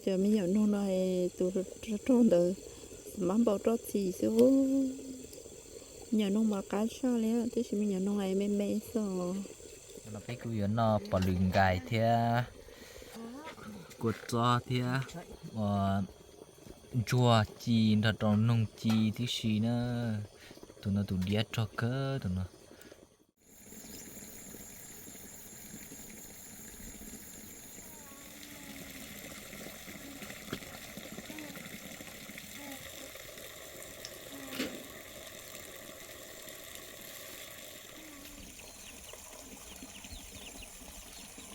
Cov me nyuam noog no, tus rog rog ntawd, mab npau roj txi xwb. Me nyuam noog mas qab zaj li, tab sis me nyuam noog me me xwb. No peb kuj yuav noj pom lwm nkais thiab kua txob thiab ntsuag ci nrog rau noog ci tib si na. Tus no tus diab rog kawg tus no.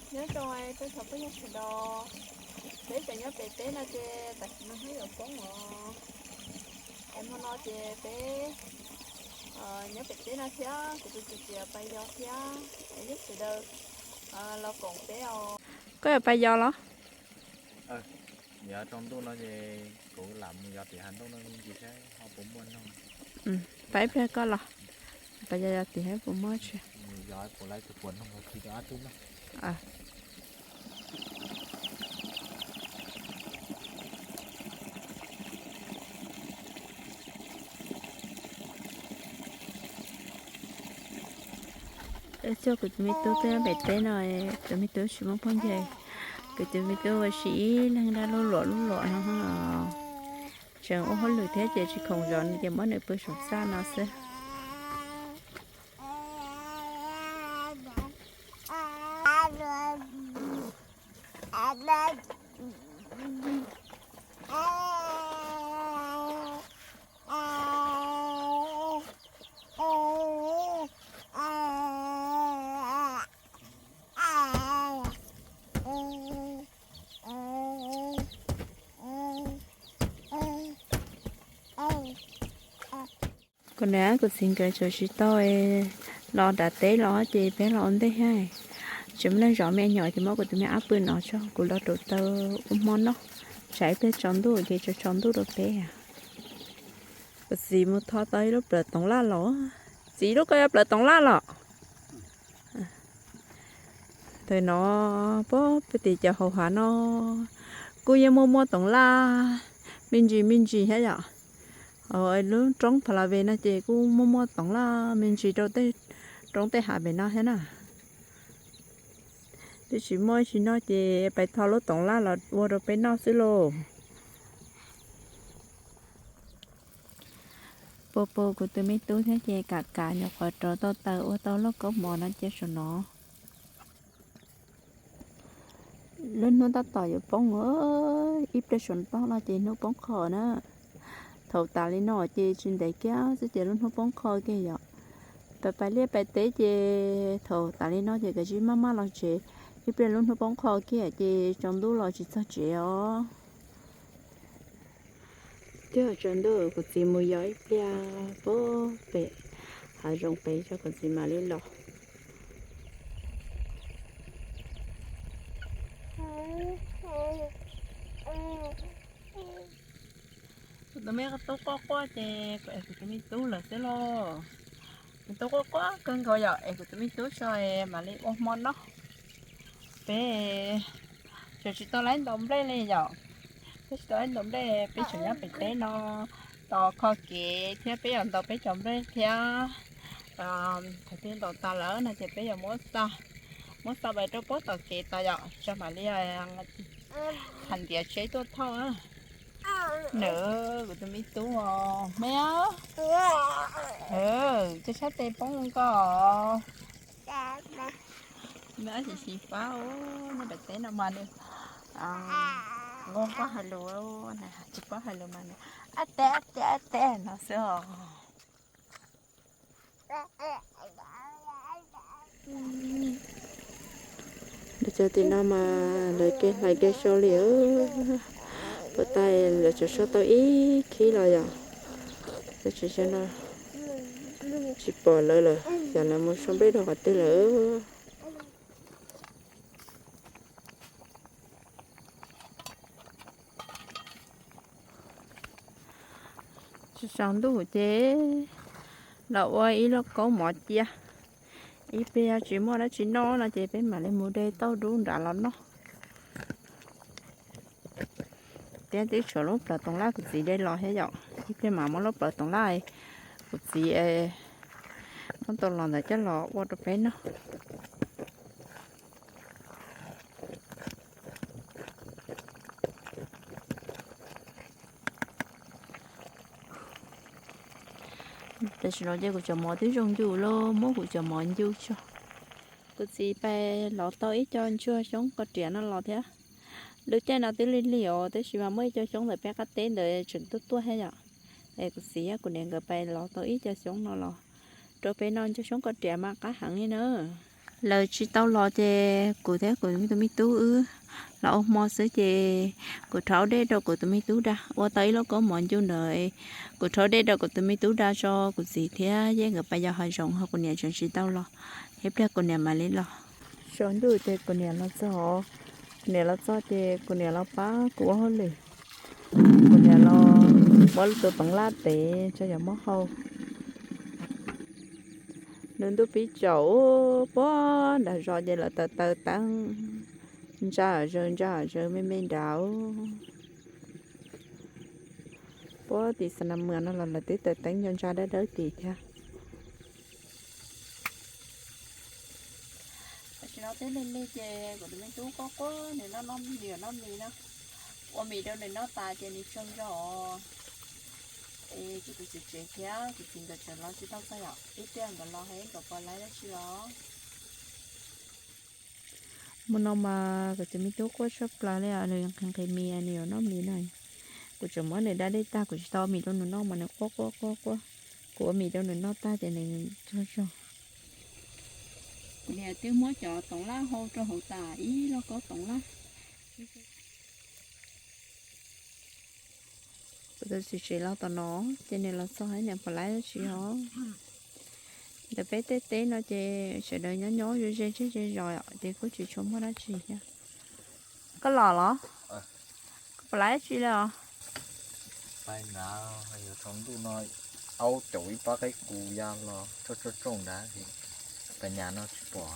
Nyob zoo peb cov phooj ywg sawv daws, peb tseem nyob pem teb no ces tam sim no hnub yuav poob os. Es hmo no ces peb nyob pem teb no thiab, kuv tus txiv tseem yuav pais yos thiab, es peb sawv daws los koom peb os. Koj yuav pais yos los? Yog tsaus ntuj no ces kuv lam mus yos tim hav ntuj no ntsis saib ho puas muaj noog. Pais ib pliag koj los, pais yos yos tim saib puas muaj tsis. Yos puas lawv tus puas noog khi rau ob tug na. Coj kuv tus me tub tuaj pem teb no, tus me tub tsis muaj phooj ywg, kuv tus me tub ua si ib leeg dab lub luam lub luam no. Tseem ua hauj lwm thiab ces tsis khoom zov nws ces muab nws pw saum txaj no xwb. Kuv niam kuv txiv nkawd tseem tsis tau los nram teb los ces peb los ua ntej thiab. Tsis muaj neeg zov me nyuam ces muab kuv tus me ab pw no tso, kuv los rauv taws ua hmo noj, tsam ib pliag tsaus ntuj ces tsaus tsaus ntuj rau peb. Kuv txiv mus tho tau ib lub plawv toov laj los. Txiv, lub koj yuav plawv toov laj los? Ntawm no, pem tim cov hauv hav no kuj yeej muaj muaj toov laj me ntsis me ntsis thiab yom. Lub roob Pha La Ve no ces kuj muaj muaj toov laj me ntsis rau tej roob tej hav pem no thiab na. Twb tsis muaj tsis noj ces pais tho lub toov laj los ua rau peb noj xwb lauj. Pus pus kuv tus me tub thiab ces kam kam nyuam qhuav rauv tau taws ua tau lauj kaub mov no cia saum no. Lub hnub tab tom yuav poob, ib pliag saum toj no ces hnub poob qho na. Thaum tas li no ces tsis ntev kiag xwb ces lub hnub poob qho kiag yom. Pais pais liaj pais teb ces thaum tas li no ces kav tsij maj maj los tsev, ib pliag lub hnub poob qho kiag ces tsaus ntuj los tsis txog tsev os. Twb tsaus ntuj kuv txiv mus yos ib pliag pem hav zoov pem tso kuv txiv mam li los. Kuv tus me tub quaj quaj ces kuv ev kuv tus me tub lawm xwb lauj. Kuv tub quaj quaj kawg nkaus yom, es kuv tus me tub tso mam li ua hmo noj. Peb tseem tsis tau laib ntaus nplej li yom. Peb tsis tau laib ntaus nplej, peb tseem nyob pem teb no tos kho kev thiab peb yuav ntaus peb cov nplej thiab. Thaum twg ntaus tas lawm no ces peb yuav muab xa, muab xa pais rau puag tom kev tas yom, tso mam li hais ntiav tsheb tuaj thauj. Nws, kuv tus me tub os me. Cov sab tes poob koj. Nws tsis xyiv fab, nyob pem teb no mas nws nquag paub hais lus, tsis paub hais lus mas nws ab teb ab teb ab teb no xwb os. Lawv cov tim no mas lawv kev hlais kev sau li, puas tas lawv tseem sau tau ib khib los yom. Lawv tseem sau no tsis pom lawv lawm, xyov lawv mus sau nplej rau qhov twg lawm. Tsaus ntuj ces los ua ib lauj kaub mov cia, ib pliag tsis muaj dab tsi noj no ces peb mam li mus de tauj dub nrad los noj. Thiab twb tshuav lub plawv toov laj kuv txiv de los thiab yom, ib pliag mam muab lub plawv toov laj kuv txiv muab tau los ntawd coj los ua rau peb noj. Tam sim no ces kuv cov mov twb zoo ncu lawm, muab kuv cov mov ncu tso. Kuv txiv pais lov tau ib co ntsuag xyoob koj riam no los thiab. Lub caij no twb lig lig os, tab sis mas muaj ib co xyoob ntawm peb qab teb ntawd tseem tuaj tuaj thiab yom. Es kuv txiv thiab kuv niam nkawd pais lov tau ib co xyoob no los rau peb noj, ntsuag xyoob koj riam mas qab heev li na. Lawv tsis tau los ces kuv thiab kuv tus me tub wb los ua hmo xwb ces kuv rhaub dej rau kuv tus me tub da, ua tau ib lub kaub mov ncu ntawd, kuv rhaub dej rau kuv tus me tub da tso, kuv txiv thiab yeej nkawd pais yos hav zoov ho kuv niam tseem tsis tau los, ib pliag kuv niam mam li los. Tsaus ntuj ces kuv niam los txog, kuv niam los txog ces kuv niam los pab kuv ua hauj lwm. Kuv niam los muab tus toov laj tev tso yog muab hau. Lub ntuj pib tsaus puag nram zos ces lawv taws taws teeb, ntsa zawv ntsa zawv me me nrad. Puag tim Xas Nas Muas no los lawv twb taws teeb nco ntsa dawb dawb tim thiab. Tam sim no twb lig lig ces kuv tus me tub quaj quaj nws noj noj mis, noj mis na, ua mis rau nws noj tas ces nws tsaug zog. Es kuv tus txiv tsev thiab kuv txiv nkawd tseem los tsis tau txog yom, ib pliag nkawd los es nkawd puas laib dab tsi los. Hmo no mas kuv tus me tub quaj tshaj plaws li os, nws nqhis nqhis mis, nws yuav noj mis no. Kuv tseem muab nws da dej tag, kuv tsis tau ua mis rau nws noj mas nws quaj quaj quaj quaj. Kuv ua mis rau nws noj tag ces nws tsaug zog. Kuv niam twb muab cov toov laj hau rau hauv tas ib lub kaub toov laj. Kuv tus txiv tsev los tom no ces nws los txog thiab, nws puas laib dab tsi os. Ntawm peb tej teb no ces sawv daws nyob nyob ze ze zej ze zos ces kuj tsis tshua muaj dab tsi thiab. Koj los los? Koj puas laib dab tsi li os? Aub caum ib pab qaib qus ya los tsooj tsooj nrad, pab nyas no tsis pom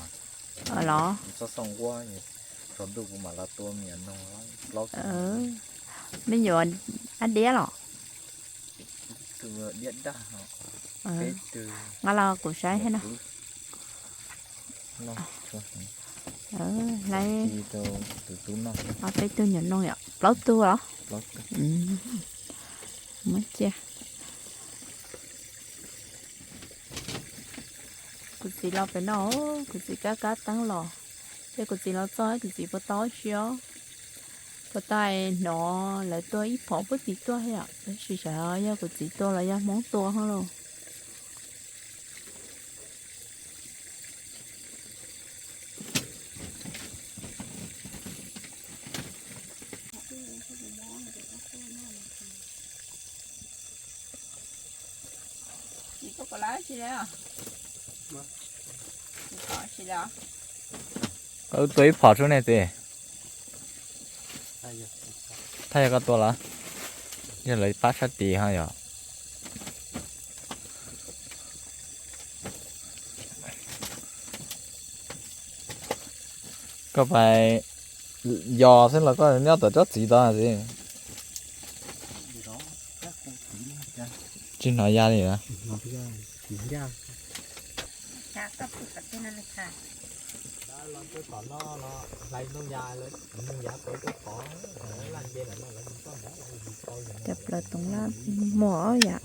los. Txoj xoo nquab, tsaus ntuj kuv mam los tua mias noog plaub tug. Me nyuam dab diab los? Tus diab daj, peb tug. Nqa los kuv saib thiab no. Laib, peb tug nyuam noog yom, plaub tug los? Muab cia. Kuv txiv los pem no, kuv txiv kab kab teeb los, ces kuv txiv los txog kuv txiv puas tau dab tsi os. Puas tau hnov lawv tua ib phom puag tim tuaj thiab, tab sis xyov yog kuv txiv tua los yog Hmoob tua ho lauj. Wb tua ib phom sub nej txiv. Thaj yog koj tua los? Yog lawv pab sab tid ho yom. Koj pais yos xwb los koj nyob tom tsob txiv tod xwb? Tsis hnov ya li. Cov plaws toov laj muag yam.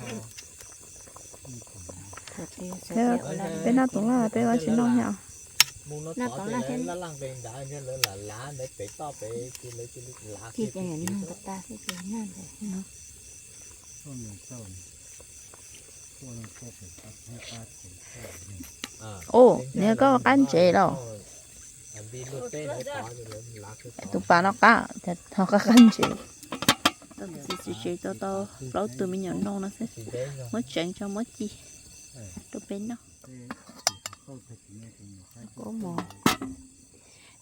Peb noj toov laj peb ua tsis noj nyo. Ub, nws koj qab ntsev los? Tus pas no qab, ho qab qab ntsev. Txiv tsev tua tau plaub tus me nyuam noog no xwb, muab tseev tso muab ci rau peb noj.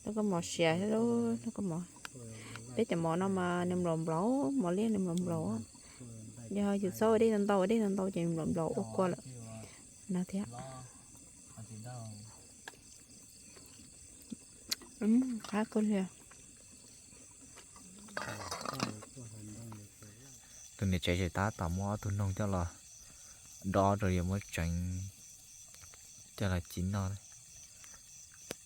Lub koj mov siav, lub koj mov, peb cov mov no mas nws nplaum nplaum, mov liab nws nplaum nplaum. Yog yus txhob ua dej ntau ntau, ua dej ntau ntau ces nplaum nplaum ua kua lawm no thiab. Qab kawg li. Niam tsev ces tab tom muab ob tug noog coj los dob rau, yuav muab tseev coj los ci noj.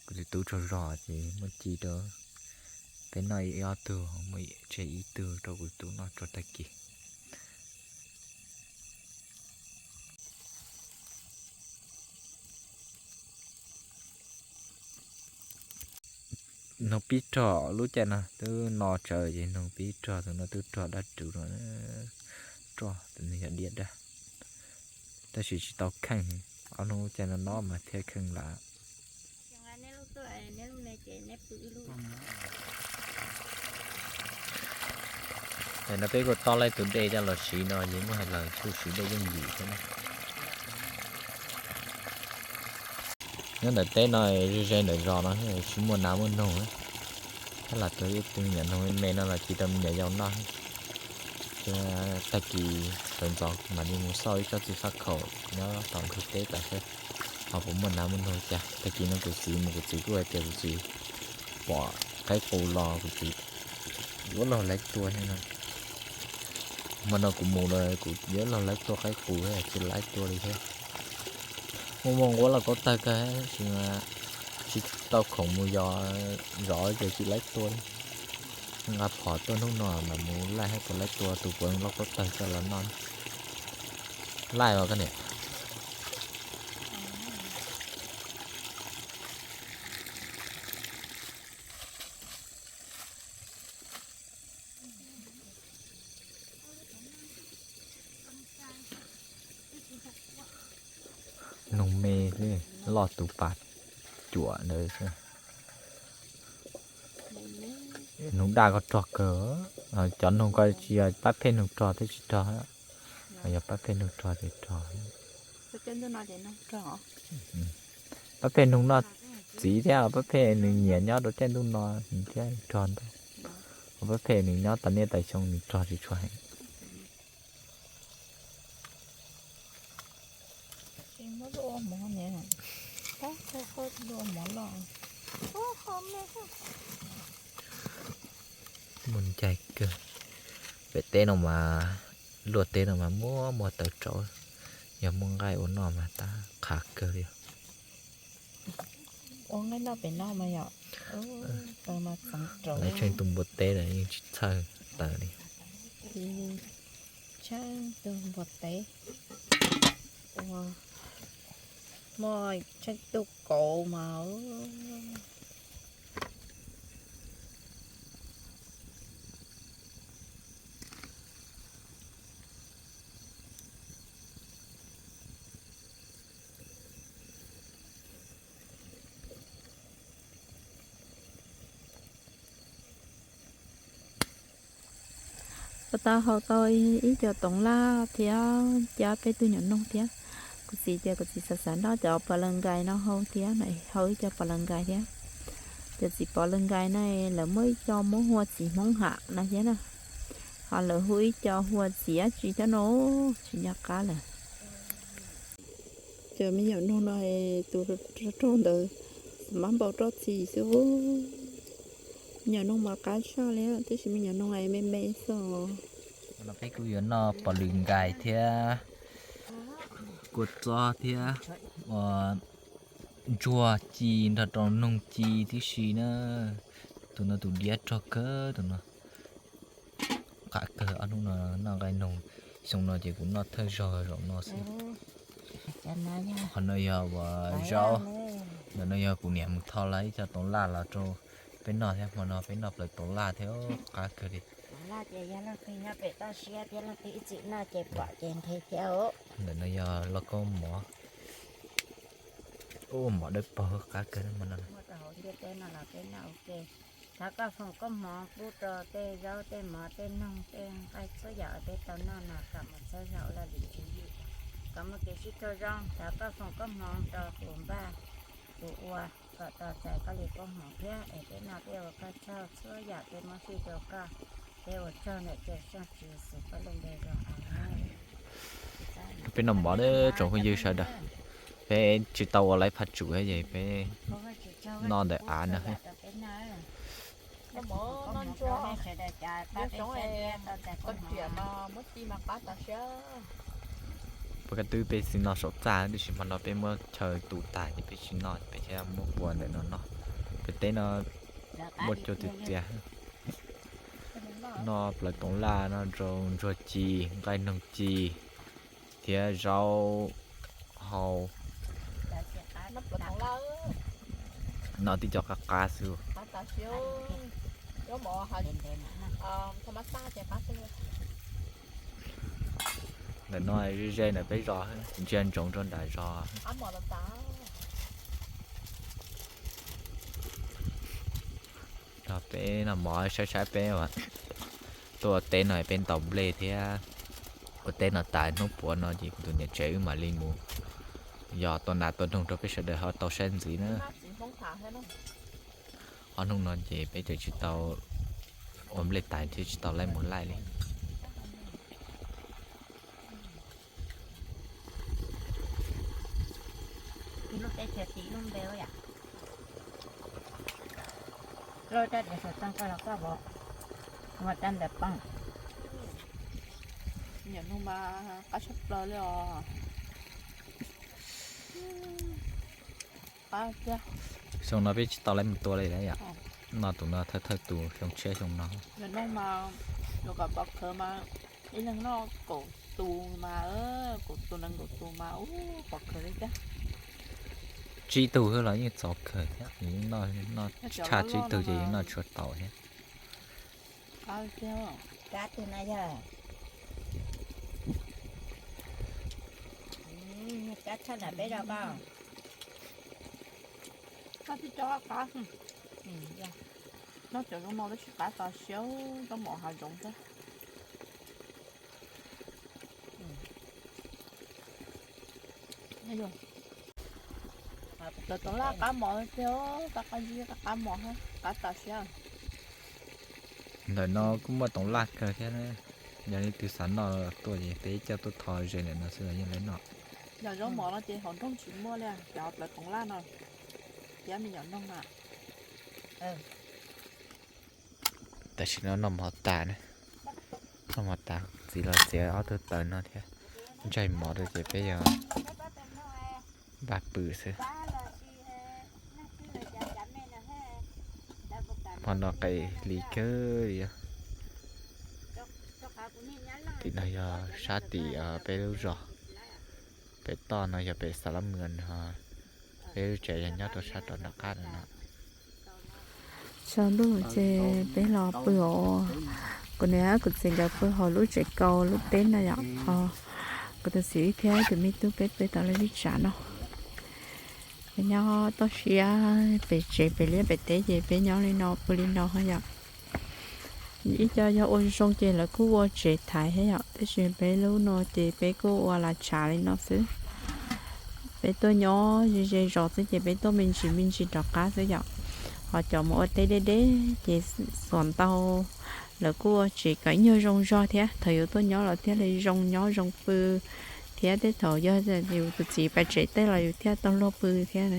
Kuv tus tub tsaug zog ces muab ci rau peb noj ib ob tug, muab tseg ib tug rau kuv tus tub noj tso tag kis. Noog pib rog, lub caij no twb no tsawv ces noog pib rog, tus no twb rog dab rug no, rog tus no yog diaj dab. Tab sis tsis tau kheej, ob hnub caij no no mas thiaj kheej lawm. Tam no peb kuj tob laib tus dej coj los siv no ces muaj hais los tsuj siv dej yooj yim thiab na. Nyob ntawm teb no ze ze ntawm zos no tsis muaj nav muaj noog, tab lam tua ib tug me nyuam noog me me no los ci rau me nyuam yaus noj. Ces tag kis sawv ntxov mam li mus xauj ib tsob txiv faj khaum nyob tom ntug teb tas seb ho puas muaj nav muaj noog cas. Tag kis no kuv txiv mus, kuv txiv kuj hais tias kuv txiv pom qaib qus los kuv txiv yuav los laib tua thiab no. Hmo no kuv mus los kuv yuav los laib tua qaib qus, tsis laib tua li thiab. Muaj muaj nquab lauj kaub tawg kawg, tsis tau khoom mus yos zov ces tsis laib tua li. Nqa phom tuaj hnub no mam mus laij saib puas laib tua, tus puav lauj kaub tawg coj los noj. Laij os koj niam. Noog me xwb, loj tus pas cuam ntawd xwb. Noog daj koj rog kawg, cov noog ko tsis yog pab phej noog rog thiab tsis rog, yog pab phej noog rog ces rog. Pab phej noog noj txiv thiab pab phej nws nyiam nyob rau caij ntuj no thiab rog ntau. Pab phej nws nyob tas niaj tas xyoo nws rog tsis tshua heev. Muaj ncaig kawg. Pem teb no mas, luaj teb no mas muaj muaj tawv rauv, yog muaj nqaij ua noj mas tab qhav kawg li. Ua nqaij noj pem no mas yom, tawv mas txeev rauv. Lawv tsheej tus npua teb lawm yeej tsis txhawj tawv li. Tsheej tus npua teb, ua muaj tsheej tus kauv mas. Kuv tau hau tau ib co toov laj thiab cab peb tug nyuam noog thiab. Kuv txiv tias kuv txiv xav xav noj cov pos lawv nkais no hau thiab, hau ib co pos lawv nkais thiab. Cov txiv pos lawv nkais no lawv muaj ib co muab hu ua txiv Hmoob Ham no thiab na, ho lawv hu ib co hu ua txiv dab tsi thiab no, tsis nco qab lawm. Cov me nyuam noog no, tus rog rog ntawd mab npau roj txi xwb. Me nyuam noog mas qab zog li, tiam sis me nyuam noog me me xwb. No peb kuj yuav noj pos lwm nkais thiab kua txob thiab ntsuag ci nrog rau noog ci tib si na. Tus no tus diab rog kawg tus no. Qab kawg ob hnub no noj nqaij noog, xyoo no ces kuv noj thawj zaug zaum no xwb. Qhov no yog uas zaub, ntawm no yog kuv niam mus tho lawm ib co toov laj los rau peb noj thiab, hmo no peb noj plaws toov laj thiab qab kawg li. Toov laj ces yog leej twg nyob pem toj siab thiab leej twg ib txwm noj ces pom ces nqhis thiab. Ntawm no yog lauj kaub mov. Ua mov dawb paug qab kawg hmo no. Muaj rau hauv ntiaj teb no los peb noj ua ke. Thov koj foom koob hmoov pub rau tej zaub tej mov tej noog tej nqaij txhua yam uas peb tau noj no kom mus txhua zaus ua laj lim tswv yim, kom muaj kev sib raug zoo. Thov koj foom koob hmoov rau tus npaj tus ua kom tau txais koj li koob hmoov thiab es peb noj peb ua koj tsaug, txhua yam peb muab fij rau koj. Peb ua tsaug ntawm Cawmseej Tswv Yexus koj lub npe zoo. Amees. Peb noj mov nawb tsoom phooj ywg sawv daws. Peb tsis tau ua laiv phaj tsum thiab ces peb noj ntawm av no. Pab kab twb peb xi no saum txaj, tiam sis hmo no peb muab chaw tu tas ces peb tsis noj, peb thiaj muab pua ntawm no noj. Peb teb no muaj cuag tiag tiag. Noj plawv toov laj, noj rau ntsuag ci, nqaij noog ci, thiab zaub hau. Noj tib co qab qab xwb. Ntawm no ze ze ntawm peb zos, ntsia ntsoov rau nram zos. Peb noj mov saib saib peb tuaj ua teb no peb ntaus nplej thiab. Ua teb no tas hnub puav no ces kuv tus niam tsev wb mam li mus yos tua nas tua noog rau peb sawv daws ho tau saib ntxiv na. Ob hnub no ces peb tseem tsis tau ua nplej tas thiab tsis tau laij mus laij li. Ib lub teb chaws tim ib lub npe yom. Loj rab diav saum txaj koj los koj vov, ua rab ntawd poob. Nyuam noog mas qab tshaj plaws li os. Xyoo no peb tsis tau laij mus tua li lawm yom. Noj tus no thawj thawj tus, xyoo tshiab xyoo no. Nyuam noog mas yuav kom pov khawv mas ib leeg noj kaum tus mas, kaum tus nees nkaum tus mas ub pov khawv li thiab. Tsib tug xwb los yeej txaus kawg thiab, yeej noj, noj tshaj tsib tug ces yeej noj tshua tau thiab. Kab twg no yog? Kab tshaj nram peb zos koj. Kab tib co qab. Noj cov zaub no tab sis qab tas siab, zaub mov hav zoov xwb. Lawv toov laj qab mov tiag, qab qab zib qab qab mov, qab tas siab. Ntawm no kuj muaj toov laj kawg thiab, yog leej twg xav noj los tuaj ces peb coj tuaj tho ze ntawm no xwb los yeej lawv noj. Yog zaub mov no ces hauv nroog tsis muaj li, cov plawv toov laj no thiab me nyuam noog na. Tam sim no noj mov tas na, noj mov tas txiv los txiav ob tug taws no thiab, ntsaig mov rau ces peb yog npaj pw xwb. Hmo no qis hli kawg li. Tim no yog sab tim peb lub zos, pem toj no yog pem Xav Lab Mws no, peb lub tsev yog nyob rau sab rov nram qab no. Tsaus ntuj ces peb los pw os. Kuv niam kuv txiv nkawd pw hauv lub tsev kaus lub teb no yom. Kuv tus txiv thiab tus me tub peb pw tom lub vij tsam no. Peb nyob toj siab pem tsev pem liaj pem teb ces peb nyob li no pw li no yom. Ib co yog ua zoo ces lawv kuj ua tsev thaiv thiab yom, tab sis peb lub no ces peb kuj ua las tshav li no xwb. Peb tuaj nyob ze ze zos xwb ces peb tuaj me ntsis me ntsis rov qab xwb yom. Ho cov mus ua teb deb deb ces xuas ntau, lawv kuj ua tsev kom ib nyuag zoo zog thiab, thaum yus tuaj nyob los thiaj li zoo nyob zoo pw thiab. Tej thaum yog yus tus txiv pais tsev tej los yus thiaj tau luag pw thiab.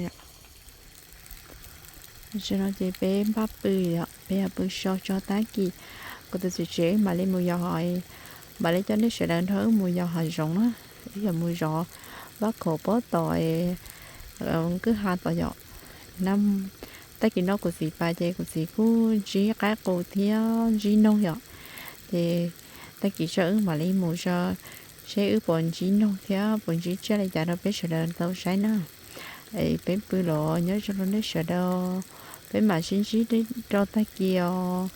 Tam sim no ces peb npaj pw yom, peb yog pw so tso tag kis, kuv tus txiv tsev wb mam li mus yos hos, mam li coj nej sawv daws nrog wb mus yos hav zoov na. Wb yog mus zov vaj khaum pob tod, kwj ha tod yom. Tag kis no kuv txiv pais ces kuv txiv kuj ntsib qaib qus thiab ntsib noog yom. Ces tag kis tso wb mam li mus seb wb puas ntsib noog thiab puas ntsib tsiaj li cas rau peb sawv daws tau saib na. Peb pw los nyob zoo rau nej sawv daws, peb mam sib ntsib rau tag kis os.